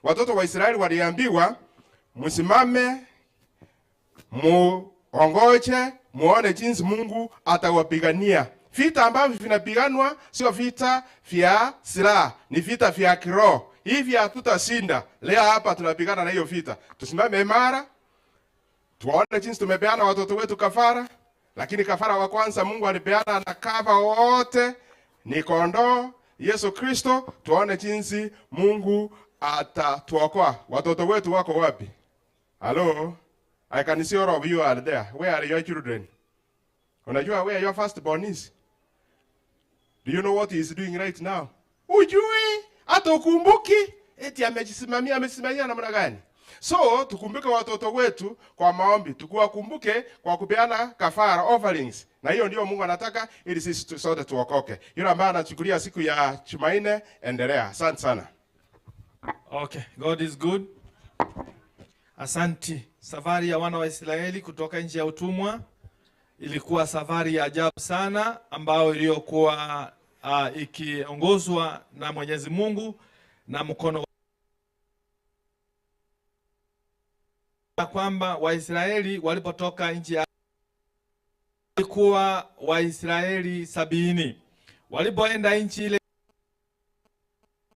Watoto wa Israeli waliambiwa msimame, muongoje, muone jinsi Mungu atawapigania. Vita ambavyo vinapiganwa sio vita vya silaha, ni vita vya kiroho. Hivi hatutashinda. Leo hapa tunapigana na hiyo vita. Tusimame imara, tuone jinsi tumepeana watoto wetu kafara. Lakini kafara wa kwanza Mungu alipeana na kava wote ni kondoo Yesu Kristo. Tuone jinsi Mungu atatuokoa. Watoto wetu wako wapi? Hello? I can see all of you are there. Where are your children? Unajua where your firstborn is? Do you know what he is doing right now? Ujui, hata ukumbuki eti amejisimamia, amesimamia namna gani? So tukumbuke watoto wetu kwa maombi, tukuwakumbuke kwa kupeana kafara offerings. Na hiyo ndio Mungu anataka ili sisi sote tuokoke. Yule ambaye anachukulia siku ya Jumanne, endelea. Asante sana. Okay, God is good. Asanti. Safari ya wana wa Israeli kutoka nchi ya utumwa ilikuwa safari ya ajabu sana, ambayo iliyokuwa ikiongozwa na Mwenyezi Mungu na mkono kwamba Waisraeli walipotoka nchi ya ilikuwa Waisraeli 70. Walipoenda nchi ile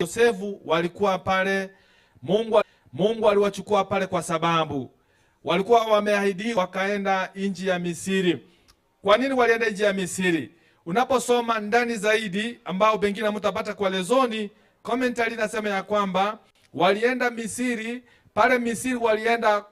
Yosefu walikuwa pale. Mungu aliwachukua pale kwa sababu walikuwa wameahidiwa, wakaenda nchi ya Misri. Kwa nini walienda nchi ya Misri? Unaposoma ndani zaidi, ambao pengine mtapata kwa lezoni, commentary inasema ya kwamba walienda Misri. Pale Misri walienda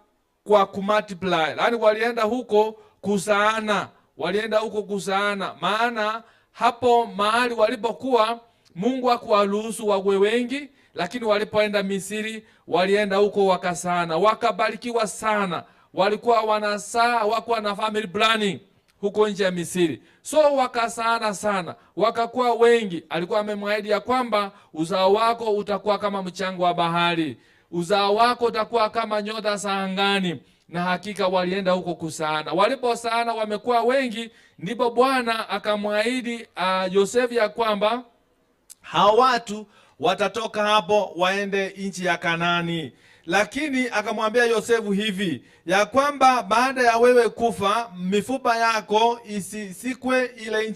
kwa kumultiply, yaani walienda huko kuzaana, walienda huko kuzaana, maana hapo mahali walipokuwa Mungu hakuwaruhusu wawe wengi, lakini walipoenda Misri walienda huko wakasana, wakabarikiwa sana. Walikuwa wanasaa, wakuwa na family planning huko nje ya Misri. So wakasana sana, wakakuwa wengi. Alikuwa amemwahidi ya kwamba uzao wako utakuwa kama mchango wa bahari, uzao wako utakuwa kama nyota za angani. Na hakika walienda huko kusana. Waliposana wamekuwa wengi, ndipo Bwana akamwahidi Yosefu ya kwamba hao watu watatoka hapo waende nchi ya Kanani. Lakini akamwambia Yosefu hivi ya kwamba baada ya wewe kufa, mifupa yako isisikwe ile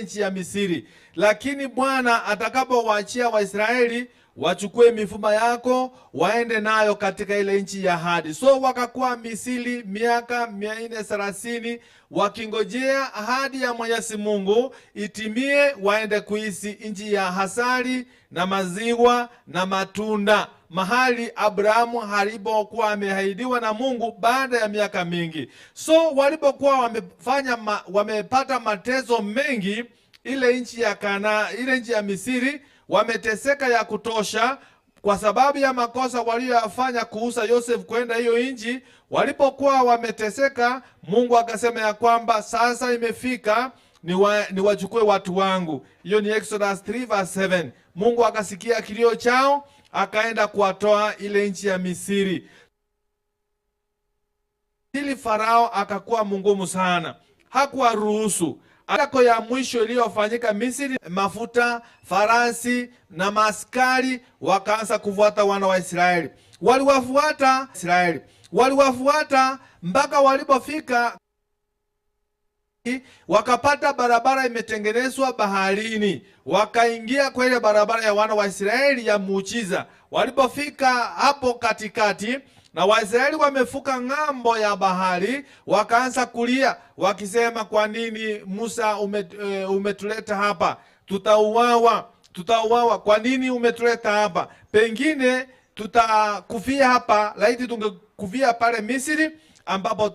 nchi ya Misri. Lakini Bwana atakapowaachia Waisraeli wachukue mifupa yako waende nayo katika ile nchi ya ahadi. So wakakuwa Misri miaka 430 wakingojea ahadi ya Mwenyezi Mungu itimie, waende kuishi nchi ya hasali na maziwa na matunda, mahali Abrahamu alipokuwa ameahidiwa na Mungu baada ya miaka mingi. So walipokuwa wamepata mateso mengi ile nchi ya Kana, ile nchi ya Misri, wameteseka ya kutosha kwa sababu ya makosa waliyofanya kuuza Yosef kwenda hiyo nchi. Walipokuwa wameteseka, Mungu akasema ya kwamba sasa imefika niwachukue watu wangu. Hiyo ni Exodus 3 verse 7. Mungu akasikia kilio chao, akaenda kuwatoa ile nchi ya Misri. Ili Farao akakuwa mungumu sana, hakuwaruhusu. Alako ya mwisho iliyofanyika Misri, mafuta, farasi na maskari wakaanza kufuata wana wa Israeli. Waliwafuata Israeli, waliwafuata mpaka walipofika wakapata barabara imetengenezwa baharini, wakaingia kwa ile barabara ya wana wa Israeli ya muujiza. Walipofika hapo katikati na Waisraeli wamefuka ng'ambo ya bahari, wakaanza kulia wakisema, kwa nini Musa umetuleta hapa? Tutauawa, tutauawa. Kwa nini umetuleta hapa? Pengine tutakufia hapa, laiti tungekufia pale Misri ambapo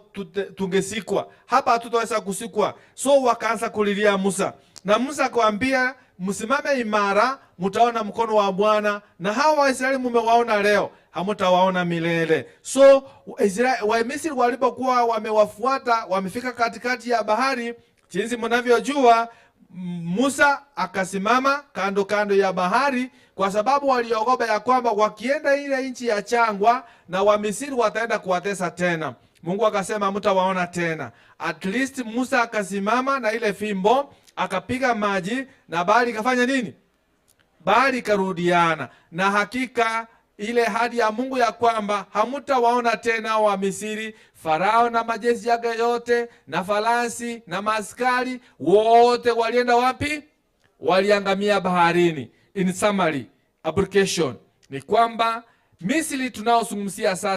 tungesikwa. Hapa hatutaweza kusikwa. So wakaanza kulilia Musa, na Musa akawaambia, msimame imara, mtaona mkono wa Bwana, na hawa Waisraeli mmewaona leo, hamtawaona milele. So Wamisri walipokuwa wamewafuata, wamefika katikati ya bahari, jinsi mnavyojua, Musa akasimama kando kando ya bahari, kwa sababu waliogopa ya kwamba wakienda ile nchi ya changwa na Wamisri wataenda kuwatesa tena. Mungu akasema hamtawaona tena. At least Musa akasimama na ile fimbo, akapiga maji na bahari ikafanya nini? Bahari ikarudiana. Na hakika ile hadi ya Mungu ya kwamba hamutawaona tena wa Misiri, Farao na majeshi yake yote na farasi na maaskari wote walienda wapi? Waliangamia baharini. In summary, application ni kwamba Misri tunaozungumzia sasa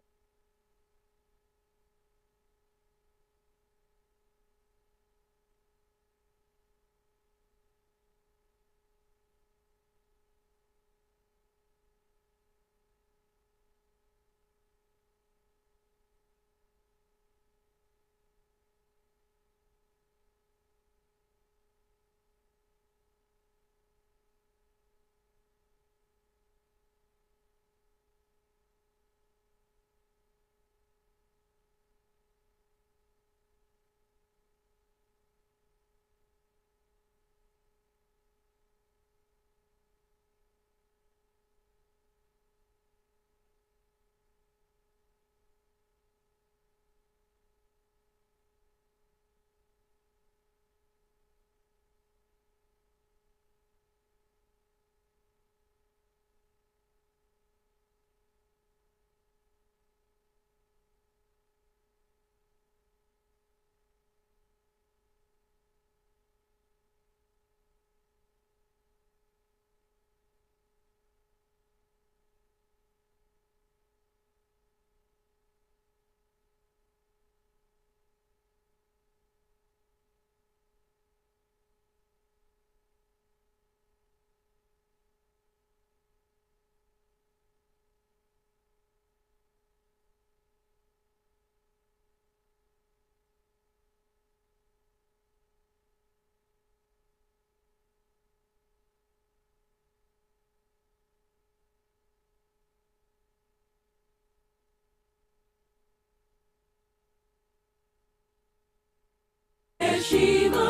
heshima,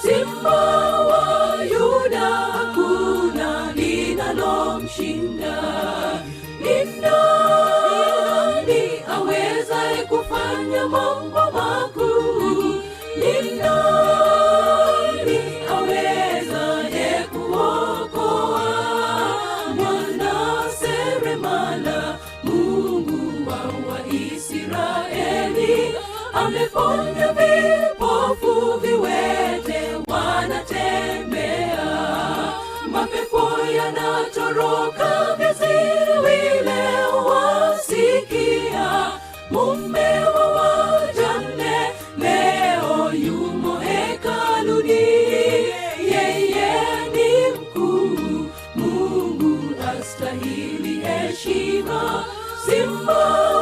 Simba wa Yuda, hakuna linalomshinda. Ni nani awezaye kufanya mambo makuu? Ni nani awezaye kuokoa? Mwana seremala, Mungu wa Waisraeli, ameponya vipofu, viwete wanatembea, mapepo yanatoroka, viziwi leo wasikia. Mume wa wajane leo yumo hekaluni, yeye ni mkuu, Mungu astahili heshima. Simba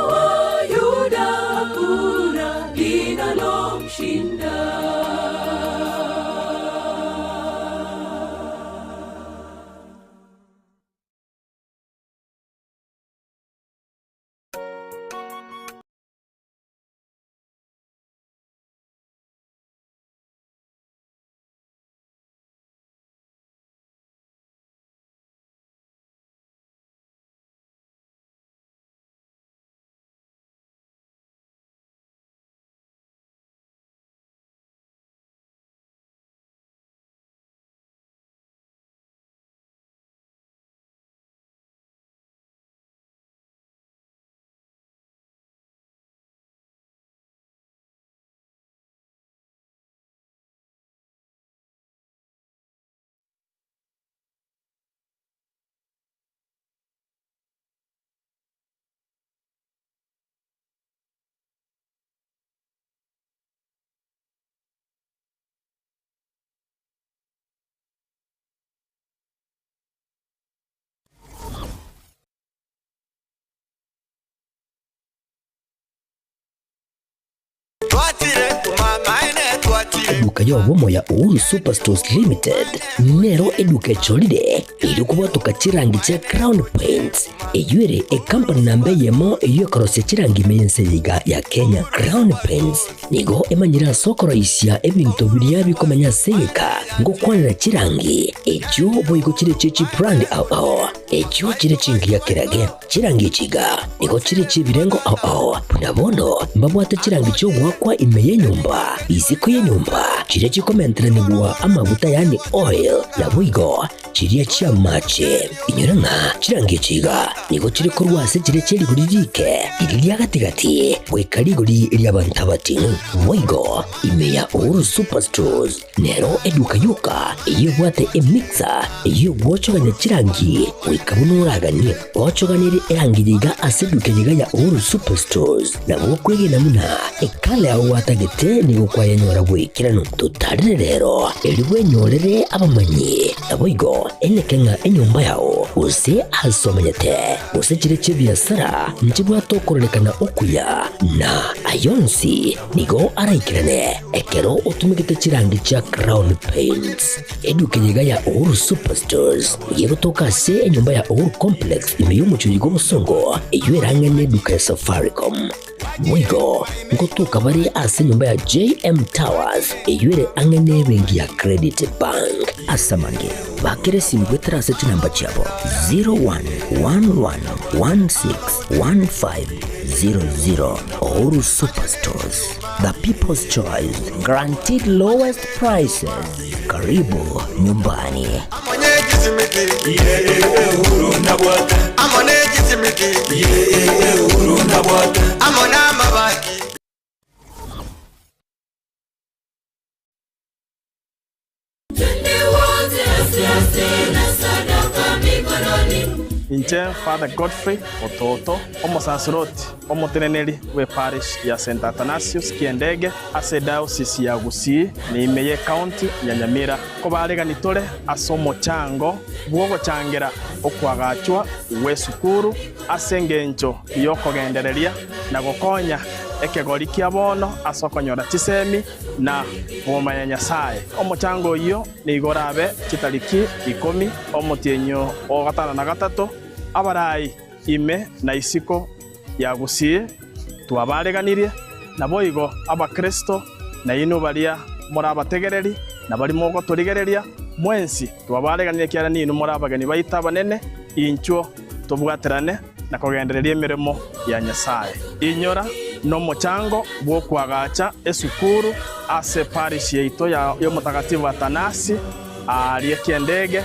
wa Yuda, hakuna linalomshinda. Eduka y'obumo ya Uhuru Superstores Limited nero eduka echolile irikubwatuka chirangi cha Crown Paints eyuere ekampani namba yemo eyekorosia chirangi meyenseyiga ya Kenya. Crown Paints nigo emanyira sokoroisia ebintu biria bikomenya seyeka ngokwanira chirangi ekyo boigo chire chichi brand ao ao ekyo chire chingi ya kirage chirangi chiga nigo chire chibirengo ao ao nabono mbabwate chirangi chogwakwa ime yenyumba isiko yenyumba chire chikomenteranibwa amabuta yani oil na bwigo Chiria chi'amache. Inyora ng'a chirangi echi iga nigo chire korwa ase chiria chie rigori rike, riria ria gati-gati, goika rigori ri'abanto abating'u. Boigo, ime ya Uhuru Superstores nero eduka yoka eyio ebwate emixer eyio egwochogania chirangi goika buna oraganie. Ochoganirie erangi eye iga ase eduka eye iga ya Uhuru Superstores, nabo okwegena buna ekala yao gwatagete nigo kwayenyora goikeranu. Totarere rero erio bwenyorere abamanyi, naboigo eneke ng'a enyomba yao gose ase omenyete gose chire chi'ebiasara nchibwate okororekana okuya, na ayonsi nigo araikerane ekero otumegete chirangi chia Crown Paints. Eduka eye iga ya Uhuru Superstores nigo egotoka ase enyomba ya Uhuru Complex ime y'omochie oyo bw'obosongo eyio erang'ane eduka ya Safaricom. Boigo ngotoka bare ase enyomba ya JM Towers eyio ere ang'e n'ebenki ya Credit Bank. Ase amange, bakere esimi goetera ase chinamba chiabo 0111161500. Uhuru Superstores, the people's choice, guaranteed lowest prices. Karibu nyumbani. Twende wote asiasi na sadaka mikononi. Inche Father Godfrey Ototo omosaceroti omoteneneri we parish ya St Athanasius Kiendege ase diocese ya Gusii ni ime ye county ya Nyamira kobaregani tore ase omochango bwogochangera okwagachwa gwe sukuru ase engencho yokogendereria na gokonya ekegori kia bono ase okonyora chisemi na bomanya Nyasaye. Omochango oyo nigorabe chitariki 10 omotienyo o 53 abarai ime na isiko ya Gusii twabareganirie naboigo abakristo na inu baria morabategereri na bari mogotorigereria mwensi twabareganirie kiara ninu morabageni baita abanene inchuo tobwaterane na kogendereria emirimo ya Nyasaye. Inyora nomochango bwokwagacha esukuru ase parish yaito ya Mtakatifu Atanasi arie Kiendege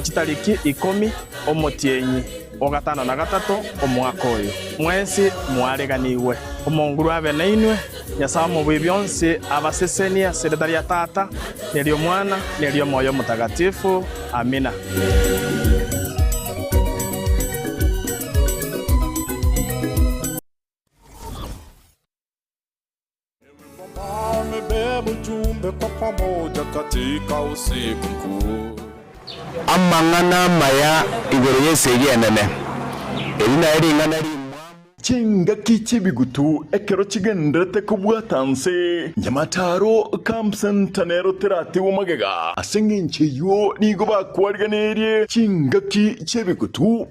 chitariki 10 omotienyi o 53 omwaka oyo. Mwensi mwareganiwe omonguru abe nainwe Nyasaye omobui bionsi abasesenia seretari ya tata nerio mwana nerio moyo mtakatifu. Amina. Amebeba ujumbe kwa pamoja katika usiku mkuu. Amang'ana maya igoro yesegi enene eri nayo ring'ana Chingaki chibigutu ekero chigenderete kobwatanse nyamataro kamsentanero teratiwo magega ase eng'encho eywo nigo bakwariganerie chingaki chibigutu.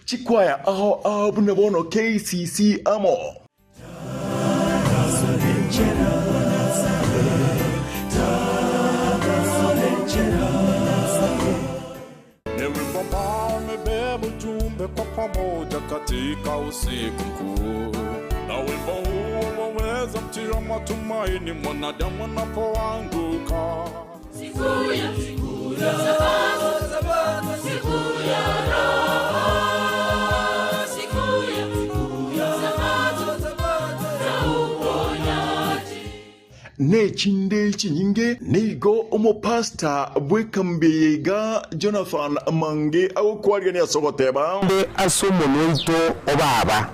Chikwaya aho abu nabono KCC amo. Ni wimbo ambao umebeba ujumbe kwa pamoja katika usiku mkuu. Na wimbo huo waweza mtia matumaini mwanadamu anapoanguka. Siku ya Sabato, siku ya raha, siku ya Sabato ya uponyaji. Nechinde chinyinge nigo omopasta bwekambiyega Jonathan Mange agokwarigania sogoteba Mbe ase omonto obaba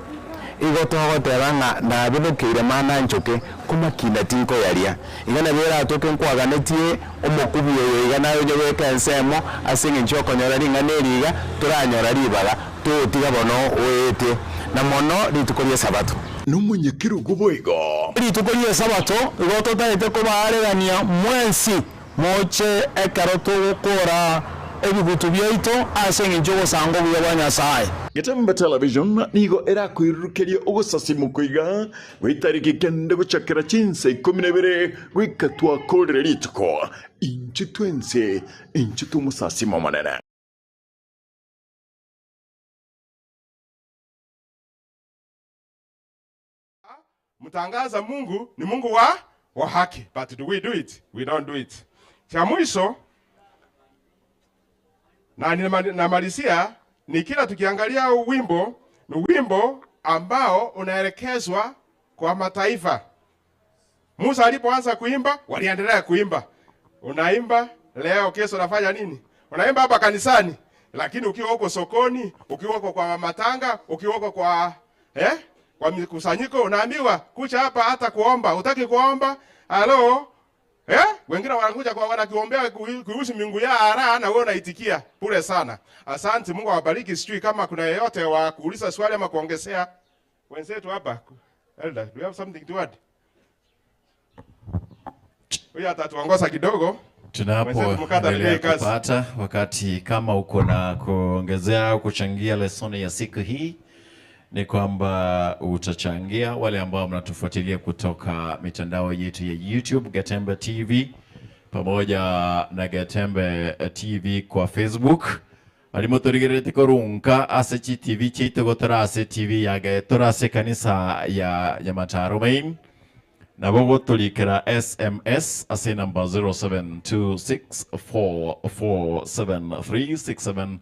igo togoteba ng'a nabinokeire mana nchoke komakinda tinkoyaria iga nabera atoke nkwaganetie omokubi oyo iga nayo nyobeka ensemo ase eng'encho okonyora ring'ana eriga toranyora ribaga totiga bono oete na mono rituko ria Sabato nomonyekirugu boigo rituko ria Sabato igo totaete kobaregania mwensi moche ekero togokora ebigutu byaito ase eng'encho ogosanga obuya bwa Nyasaye. Getembe Television nigo erakoirukeria ogosasimuko iga gwitariki kende gochakera chinsa 12 goika twakorire rituko inchu twense inchu tumusasimo monene. Mtangaza Mungu ni Mungu wa haki. But do we do it? We don't do it. Cha mwisho na namalizia ni kila tukiangalia wimbo, ni wimbo ambao unaelekezwa kwa mataifa. Musa alipoanza kuimba, waliendelea kuimba. Unaimba leo, kesho unafanya nini? Unaimba hapa kanisani, lakini ukiwa huko sokoni, ukiwa huko kwa matanga, ukiwa huko kwa kwa mikusanyiko, unaambiwa kucha hapa hata kuomba. Utaki kuomba? Halo? Wengine wanakuja kwa wanakuombea kuhusu miungu ya ara na wewe unaitikia. Pole sana. Asante, Mungu awabariki. Sijui kama kuna yeyote wa kuuliza swali ama kuongezea. Wenzetu hapa. Elder, do you have something to add? Huyu atatuongoza kidogo. Tunapoendelea kupata wakati, kama uko na kuongezea au kuchangia lesoni ya siku hii, ni kwamba utachangia. Wale ambao mnatufuatilia kutoka mitandao yetu ya YouTube, Getembe TV pamoja na Getembe TV kwa Facebook, arimo turigerete korunka ase TV chetu gotora ase TV ya getora ase kanisa ya Nyamataro main nabo gotulikera SMS ase namba 0726447367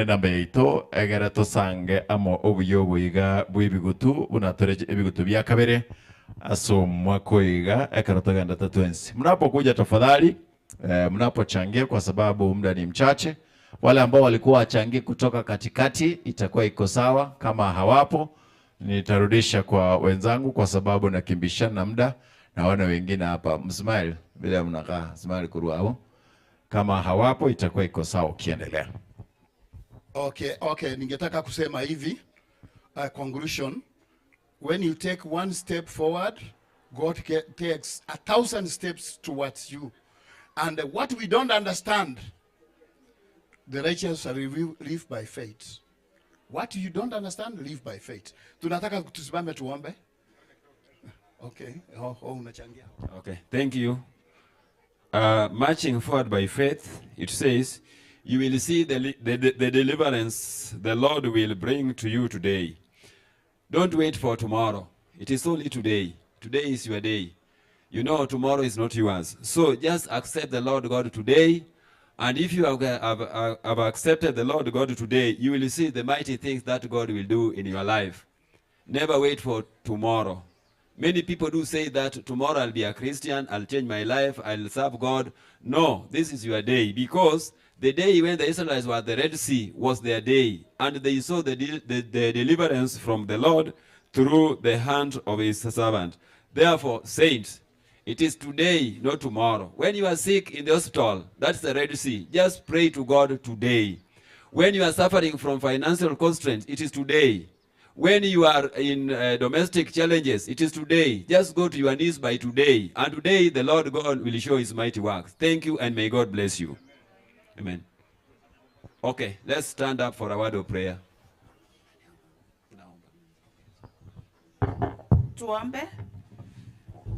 namba ito egera tosange amo obuyo buiga bw'ebigutu bunatoreje ebigutu bya kabere aso mwako iga ekero togenda tatuensi. Mnapokuja tafadhali, mnapochangia, kwa sababu muda ni mchache. Wale ambao walikuwa wachangie kutoka katikati itakuwa iko sawa, kama hawapo nitarudisha kwa wenzangu kwa sababu nakimbishana na muda. Naona wengine hapa msmile bila mnakaa smile kurua. Kama hawapo itakuwa iko sawa ukiendelea. Okay, ningetaka kusema hivi, conclusion. When you take one step forward, God takes 1,000 steps towards you. And what we don't understand, the righteous live by faith. What you don't understand, live by faith. Tunataka tusimame tuombe. Okay, unachangia. Okay, thank you. Marching forward by faith, it says, you will see the deliverance the Lord will bring to you today. Don't wait for tomorrow. It is only today. Today is your day. You know tomorrow is not yours. So just accept the Lord God today. And if you have accepted the Lord God today, you will see the mighty things that God will do in your life. Never wait for tomorrow. Many people do say that tomorrow I'll be a Christian, I'll change my life, I'll serve God. No, this is your day, because the day when the Israelites were at the Red Sea was their day, and they saw the deliverance from the Lord through the hand of his servant. Therefore, saints, it is today, not tomorrow. When you are sick in the hospital, that's the Red Sea. Just pray to God today. When you are suffering from financial constraints, it is today. When you are in domestic challenges, it is today. Just go to your knees by today. And today, the Lord God will show his mighty works. Thank you, and may God bless you. Amen. Okay, let's stand up for a word of prayer. Tuombe.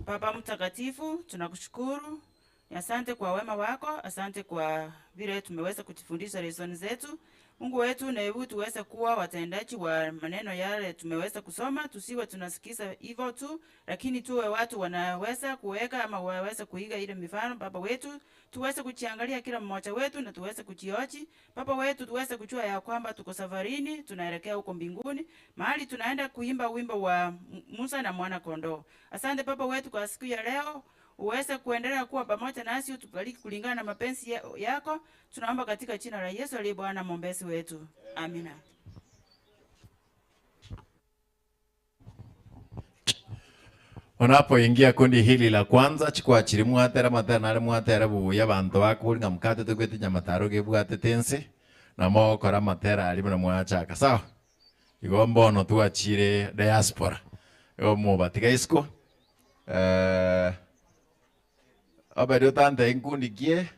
Baba Mtakatifu, tunakushukuru. Asante kwa wema wako, asante kwa vile tumeweza kujifundisha lesoni zetu. Mungu wetu, na hebu tuweze kuwa watendaji wa maneno yale tumeweza kusoma, tusiwe tunasikiza hivyo tu, lakini tuwe watu wanaweza kuweka ama waweza kuiga ile mifano. Baba wetu, tuweze kujiangalia kila mmoja wetu na tuweze kujioji. Baba wetu, tuweze kujua ya kwamba tuko safarini, tunaelekea huko mbinguni, mahali tunaenda kuimba wimbo wa Musa na mwana kondoo. Asante Baba wetu kwa siku ya leo. Uweze kuendelea kuwa pamoja nasi, utubariki kulingana na mapenzi yako. Tunaomba katika jina la Yesu aliye Bwana mwombezi wetu. Amina. Unapoingia kundi hili la kwanza, chukua chirimu atera matera nare mwatera buya bantu bakuringa mukate tukwete nyamataro gebwate tense na mokora matera ari na mwachaka sawa. Igombono tuachire diaspora. Igo batiga isko. Abado tante nkundi kie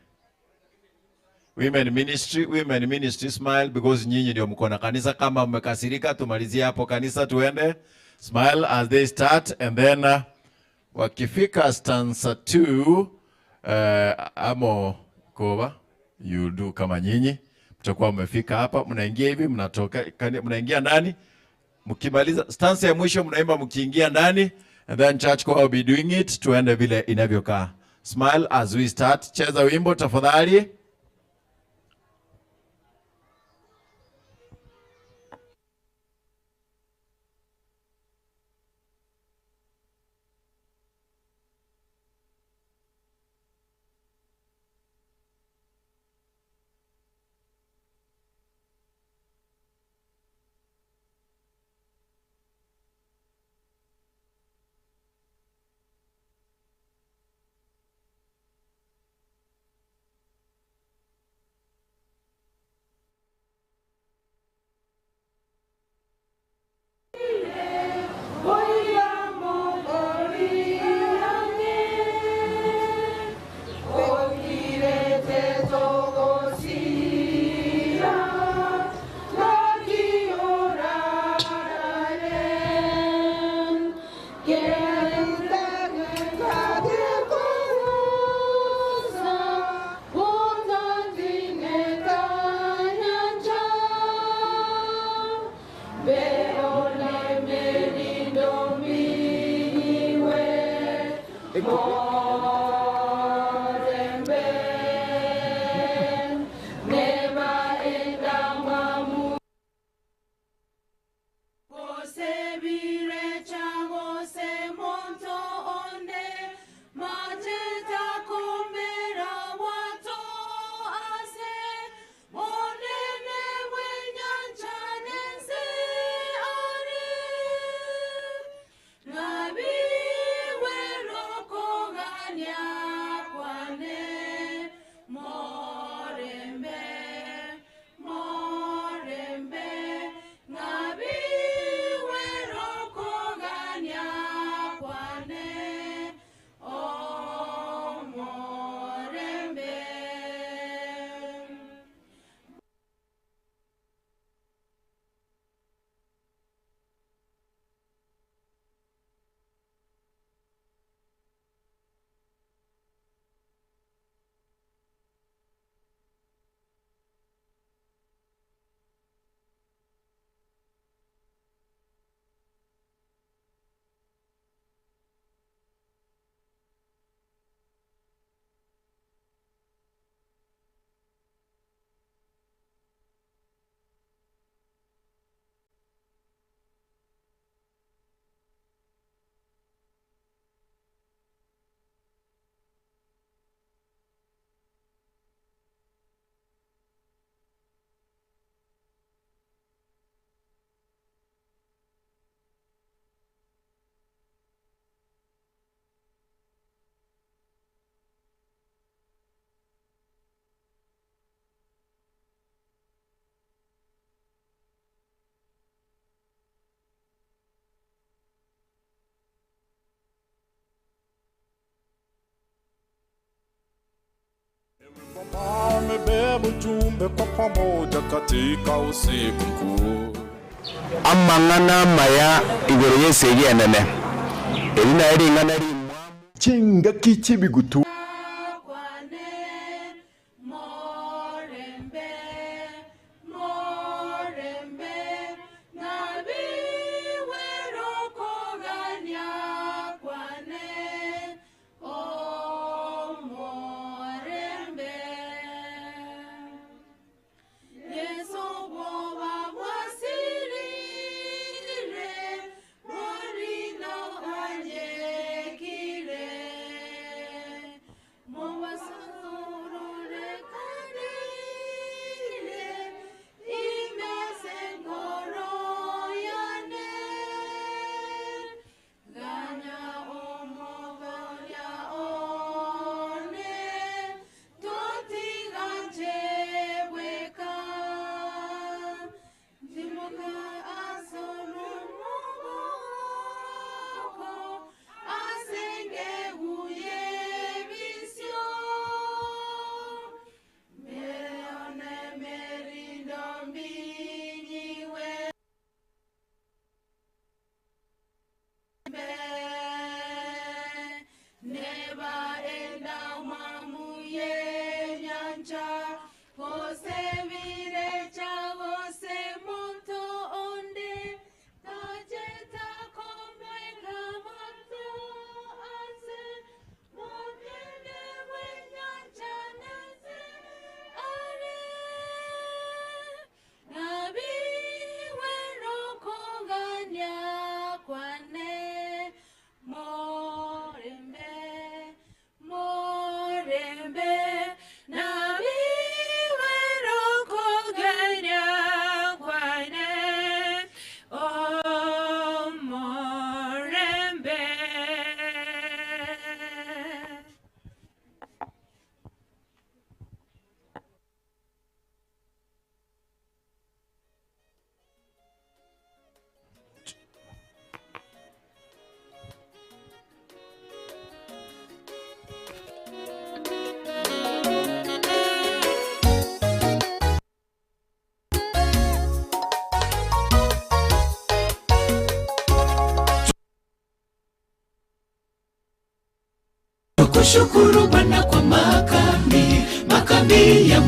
Women Ministry smile, because nyinyi ndio mko na kanisa. Kama mmekasirika tumalizie hapo kanisa tuende. Smile as they start, and then wakifika stanza 2 amo koba you do kama nyinyi mtakuwa mmefika hapa, mnaingia hivi, mnatoka, mnaingia ndani, mkimaliza stanza ya mwisho mnaimba mkiingia ndani, And then church choir will be doing it. Tuende vile inavyokaa. Smile as we start. Cheza wimbo tafadhali. Amebeba ujumbe kwa pamoja katika usiku mkuu. Amang'ana maya igoro yesegi enene. Erina ering'ana rimwa Chingaki chibigutu. Onde, tajeta komweka moto. Twakushukuru Bwana kwa makambi, makambi ya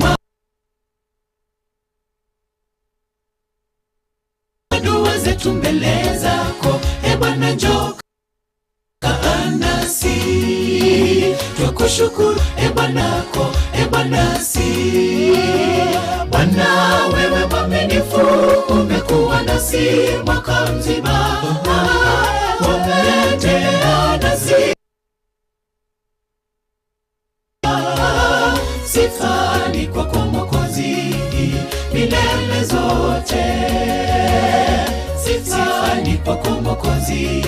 dua zetu mbele zako, e Bwana njoo kaa nasi. Twakushukuru e Bwanako, e Bwana si. Bwana wewe mwaminifu, umekuwa nasi mwaka mzima, umetembea nasi. Sifa ni kwako Mwokozi milele zote, sifa ni kwako Mwokozi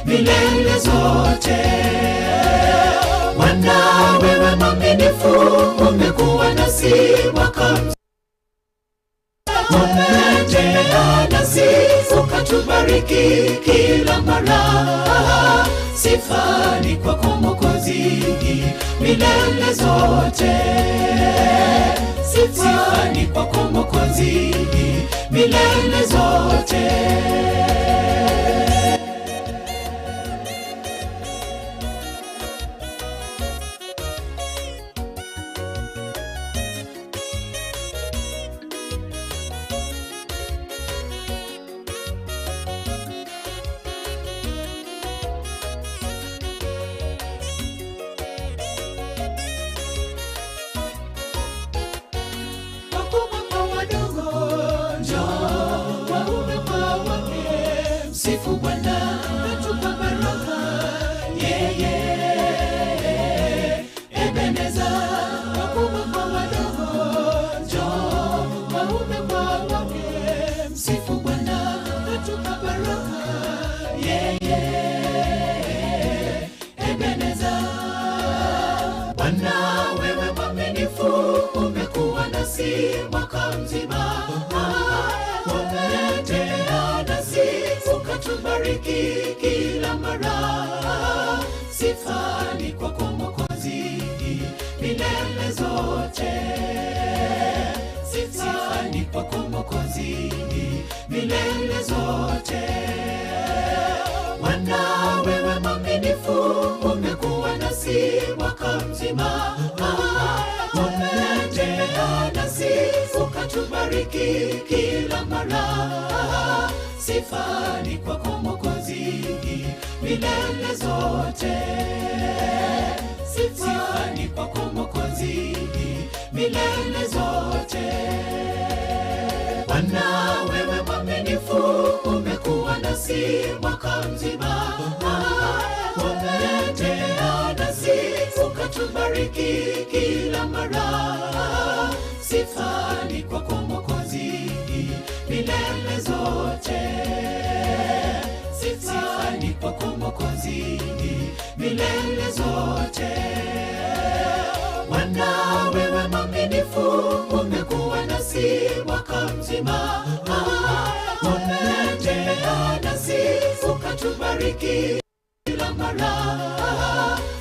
milele zote. Bwana wewe mwaminifu, umekuwa nasi mwaka mzima, umetembea nasi ukatubariki kila mara. Sifa ni kwako Mwokozi milele zote, sifa ni kwako Mwokozi milele zote. Sifu Bwana katupa baraka, yeye Ebeneza. Wakubwa kwa wadogo, njoo waume kwa wake, msifu Bwana katupa baraka, yeye Ebeneza. Bwana wewe mwaminifu, umekuwa nasi mwaka mzima, umetembea nasi ukatubariki kila mara. Sifa ni kwako Mwokozi milele zote, sifa ni kwako Mwokozi milele zote. Bwana wewe mwaminifu, umekuwa nasi mwaka mzima, umetembea nasi ukatubariki kila mara. Sifa ni kwako Mwokozi milele zote, sifa ni kwako Mwokozi milele zote. Bwana wewe mwaminifu, umekuwa nasi mwaka mzima, umetembea nasi ukatubariki kila mara. Sifa ni kwako Mwokozi milele zote, sifa ni kwako Mwokozi milele zote. Bwana wewe mwaminifu, umekuwa nasi mwaka mzima, umetembea nasi ukatubariki kila mara.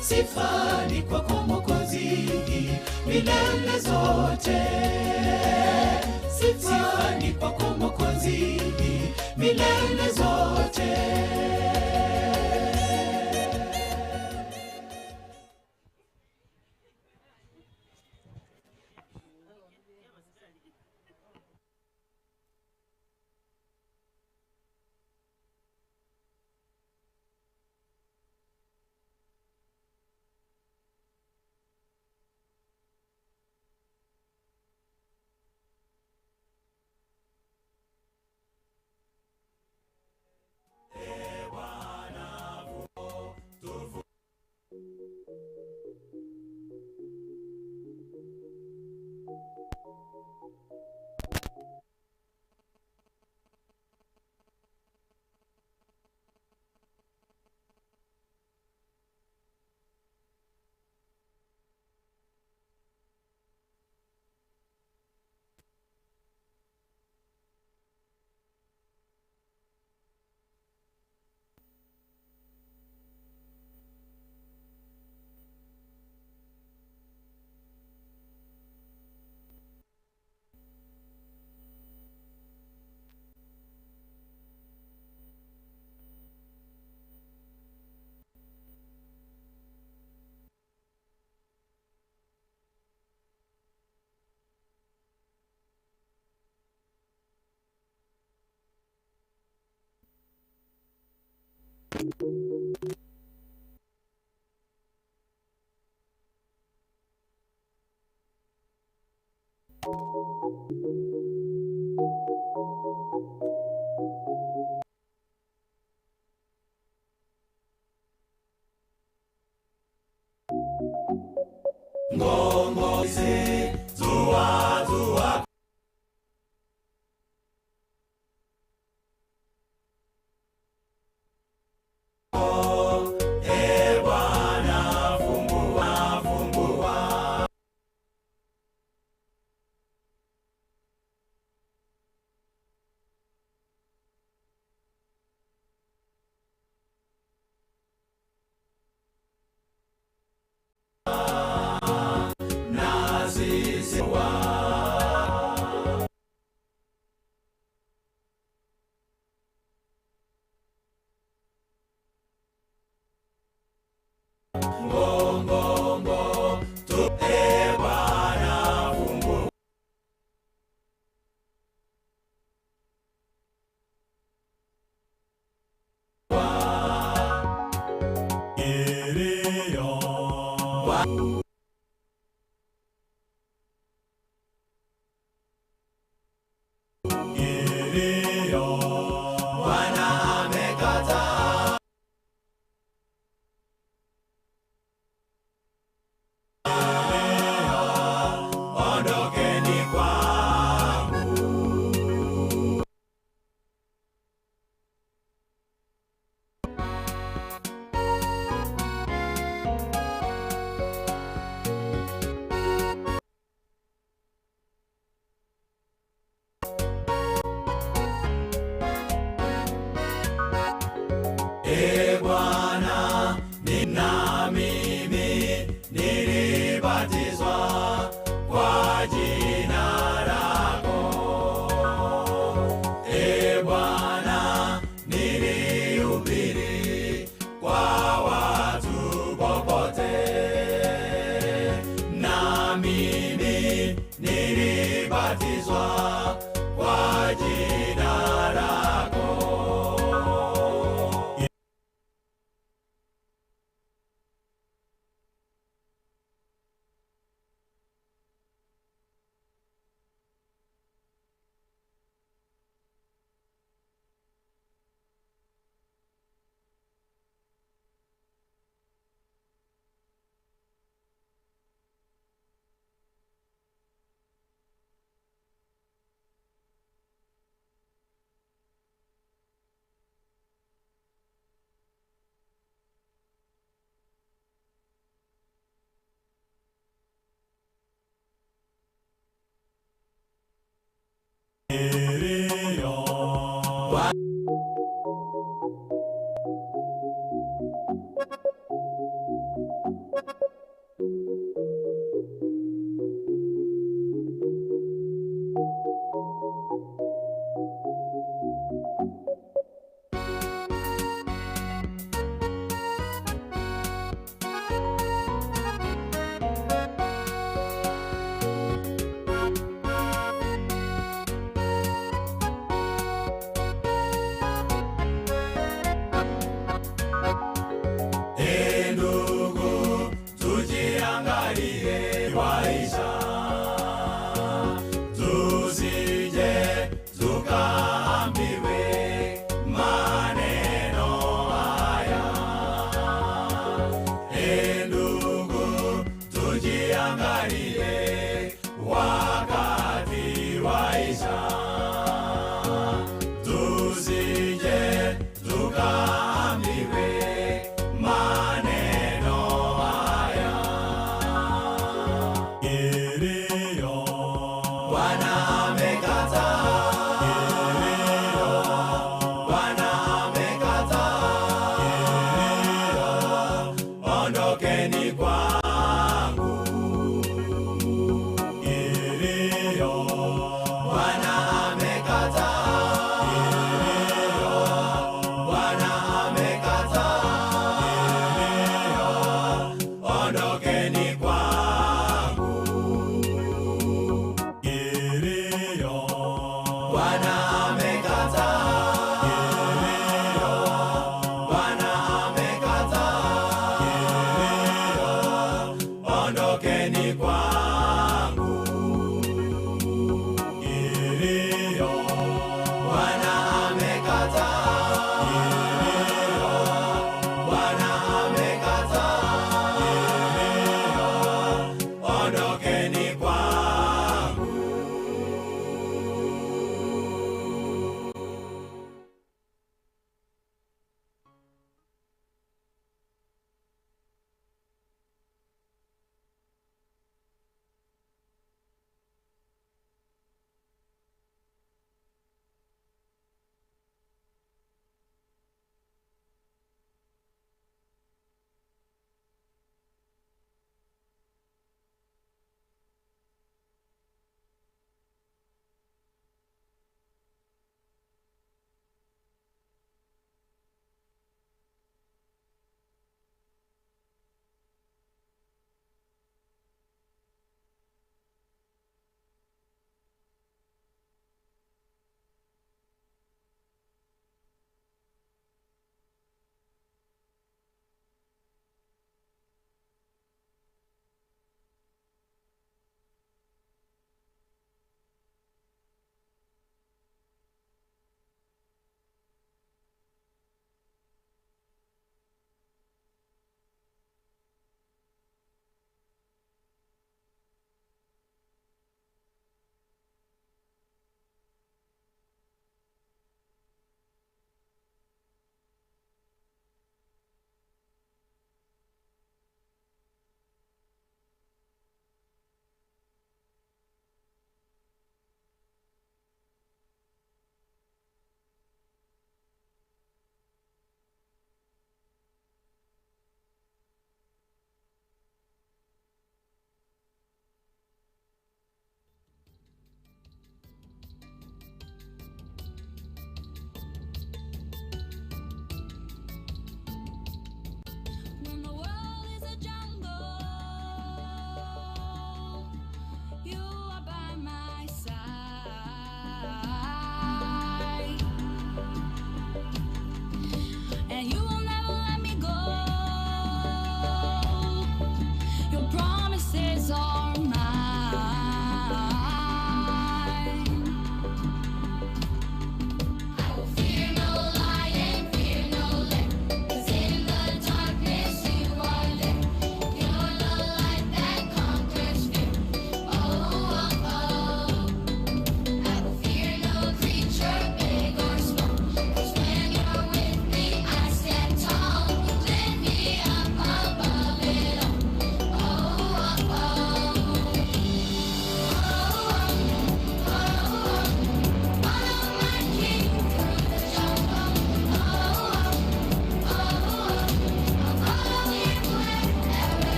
Sifa ni kwako Mwokozi milele zote, sifa ni kwako Mwokozi milele zote.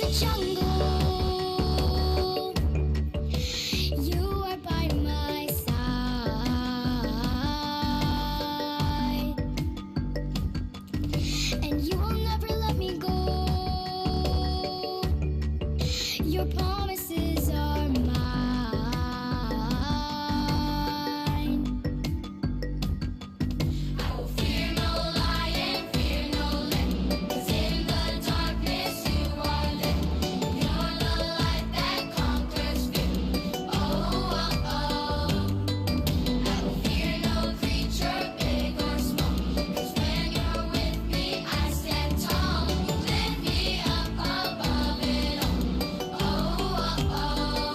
the jungle, you are by my side, and you will never let me go. Your promises are mine. I will fear no lion, fear no limb, 'cause in the darkness you are lit. You're the light that conquers fear. Oh, oh, oh. I will fear no creature, big or small, 'cause when you're with me, I stand tall. You lift me up above it all. Oh, oh, oh.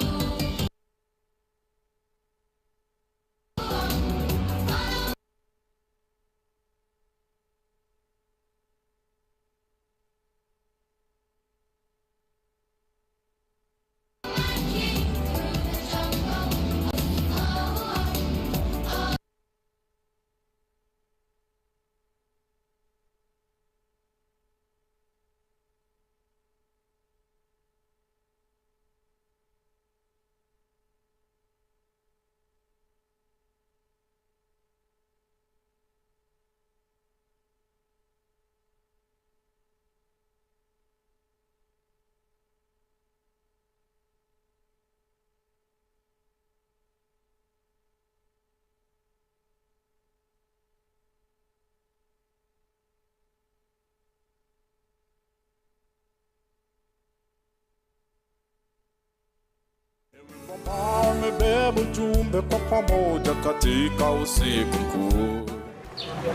Wamebeba ujumbe kwa pamoja katika usiku mkuu.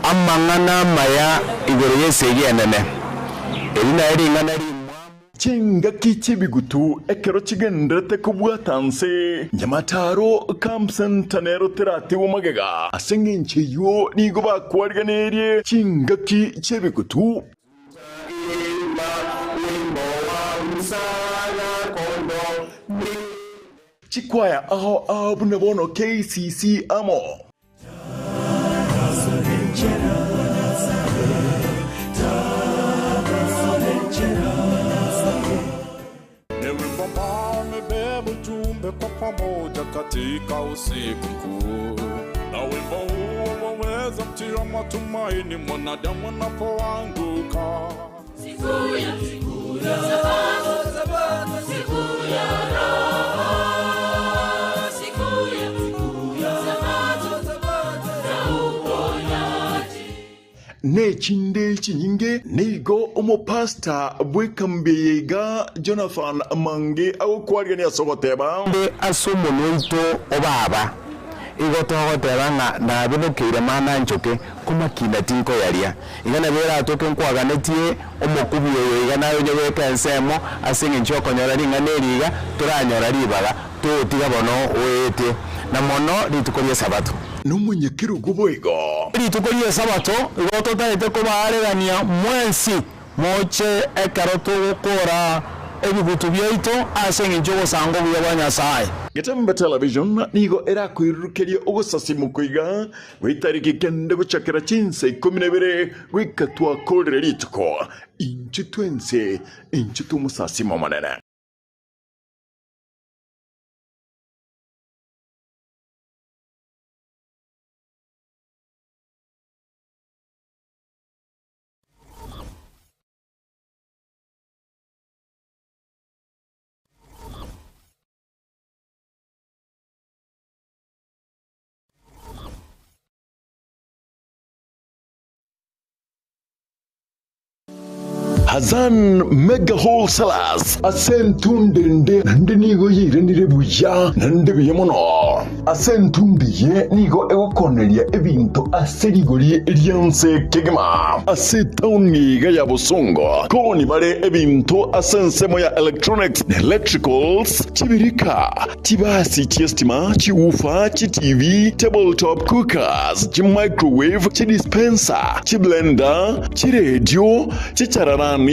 Amang'ana maya igoro yesegianene eri naring'ana Chingaki chibigutu ekero chigenderete kobwatanse nyamataro kamsentanero teratiwo magega aseng'enche yo nigo bakwariganerie chingaki chibigutu. Chikwaya aho abuna bono KCC amo. Wamebeba ujumbe kwa pamoja katika usiku mkuu, na wimbo huo waweza mtia matumaini mwanadamu anapoanguka. Siku ya Sabato, siku ya raha, siku ya Sabato ya uponyaji. Nechinde chinyinge nigo omopasta bwekambeyega Jonathan Mange agokwarigania sogoteba Mbe ase omonto obaba igo togoteba ng'a nabinokeire mana nchoke komakinda tinkoyaria iga nabera atoke nkwaganetie omokubi oyo iga nayo nyobeka ensemo ase eng'encho okonyora ring'ana eriga toranyora ribaga totiga bono oete na mono rituko ria Sabato nomonyekirugu boigo rituko ria Sabato igo totaete kobaregania mwensi moche ekero togokora ebigutu byaito ase eng'encho ogosanga obuya bwa Nyasaye. Getembe Television nigo erakoirurukeria ogosasimuko iga gwitariki kende gochakera chinse 12 goika twakorire rituko inche twense inche tumusasimo monene. Hazan Mega Wholesalers asentundende nande nigo yirenire buya nande biyemono asentundiye nigo egokoneria ebinto aserigori ryanse kegema ase town iga ya Bosongo koni bare ebinto asensemo ya electronics electricals chibirika chibasi chiestima chiufa chi TV tabletop cookers chi microwave chi dispenser chi blender chi radio chi chararani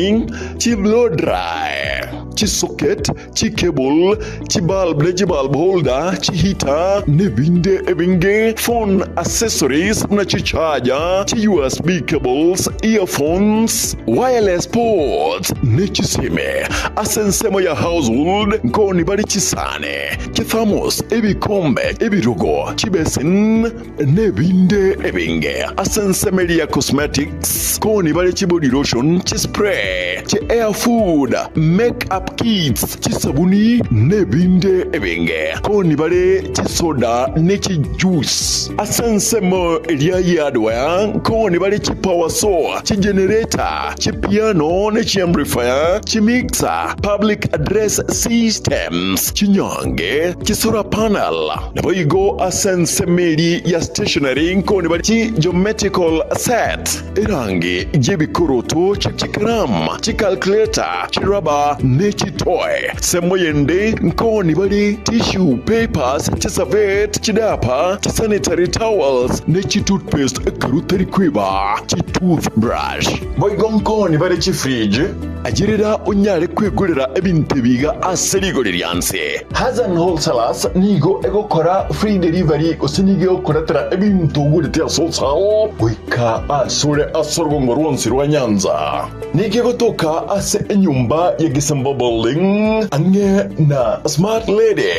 chi blow dry Chisocket, chicable, chibulb ne chibulb holder, chihita nebinde ebinge, phone accessories na chicharger, chi USB cables, earphones, wireless ports ne chisime. Asensemo ya household nkoni bali chisane, chithamos, ebikombe, ebirugo, chibesin nebinde ebinge. Asensemeli ya cosmetics koni bali chibody lotion, chispray, chi air food, make up kits, chisabuni nebinde ebinge. Koni bale chisoda ne chijuice. Asensemo elia hardware koni bale chi power saw, chi generator, chi piano ne chi amplifier, chi mixer, public address systems, chinyange, chi solar panel. Naboigo asensemeli ya stationery koni bale chi geometrical set, erangi jebikoroto, chikaram, chicalculator, chiraba ne chitoy. Semoyende nkoni bali tissue papers, chisavet, chidapa, chisanitary towels ne chitoothpaste karutari kwiba, chitoothbrush. Boigo nkoni bali chifridge ajirira unyale kwigurira ebintu biga aserigori ryanse. Hassan Wholesalers nigo egokora free delivery osinige okoratera ebintu gurite asosao goika asure asorgongo rwonsi rwa Nyanza. Nige gotoka ase enyumba ya Gisembo building ange na Smart Lady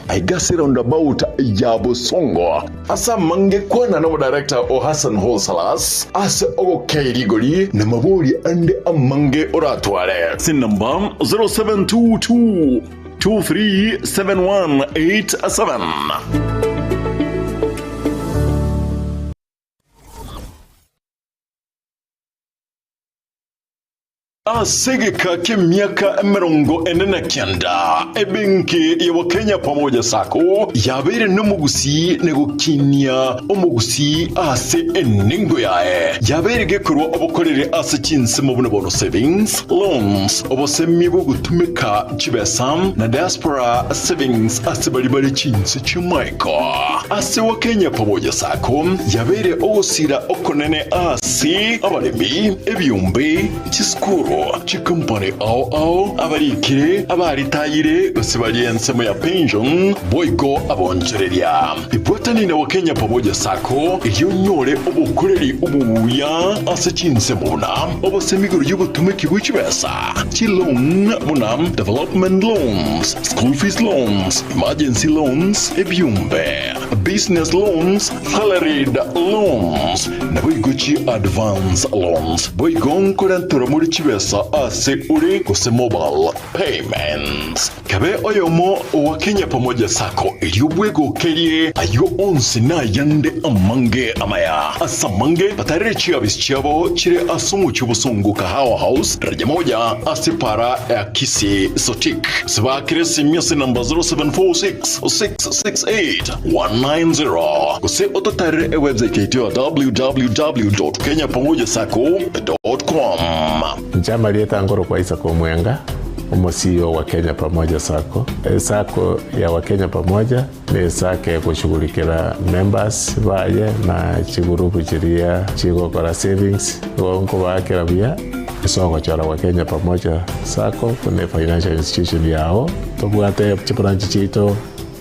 aigasi roundabout ya Bosongo. Asa mange kwana no director o Hassan Wholesalers ase ogokeirigori na mabori ande amange oratware. Sin number 0722 237187. Asigika kimiaka 49 ebenki ya Wakenya Pamoja Sacco yabere n'omugusi negukinia omugusi ase eningo yae yabere gekorwa obukorere ase chinsemo buno bono savings loans obosemi bugutumika chibesam na diaspora savings ase bali bali chinse chimaiko ase Wakenya Pamoja Sacco yabere ogosira okonene ase abalemi ebyumbe chiskuru chikompani ao abarikire abaritayire gose ensemo ya pension boigo abonjereria ibwatani na Wakenya Pamoja Sacco iyo nyore obukoreri obuya ase chinsemo buna obosemigoro y'obutumiki bw'echibesa chiloan buna development loans, school fees loans, emergency loans, ebyumbe business loans, salaried loans na boigo chi advance loans boigo nkorantora muri chibesa ase uri kose mobile payments. Kabe oyomo wa Kenya Pamoja Sacco iliubwego kerie ayo onsi na yande amange amaya asamange batarere chiabis chiabo chire asumu chubusongo Kahawa House raja moja asipara ya Kisi Sotik sibakire simyose namba 0746 668 190 kose ototarere website yetu www.kenyapamojasacco.com. Njama lieta ngoro kwa Isaac Omwenga, omo CEO wa Kenya Pamoja Sacco. Sacco ya wa Kenya Pamoja ni sacco ya kushughulikira members baye na chigurupu chiria chigokora savings gonko bakira bia esoko chora wa Kenya Pamoja Sacco kune financial institution yao tobwate chibranch chito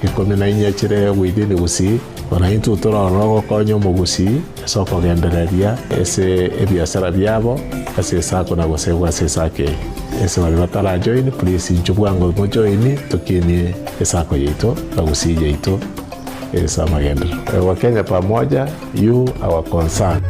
14 chire within Gusii wanaintu turorwo gokonya omogusi esoko gendereria ese ebiasara biabo ase sacco na gosegwa ase sacco ese bari batara join please inchubwango mo join tukini esako yetu na Gusii yetu esa magendero. Wakenya Pamoja, you our concern.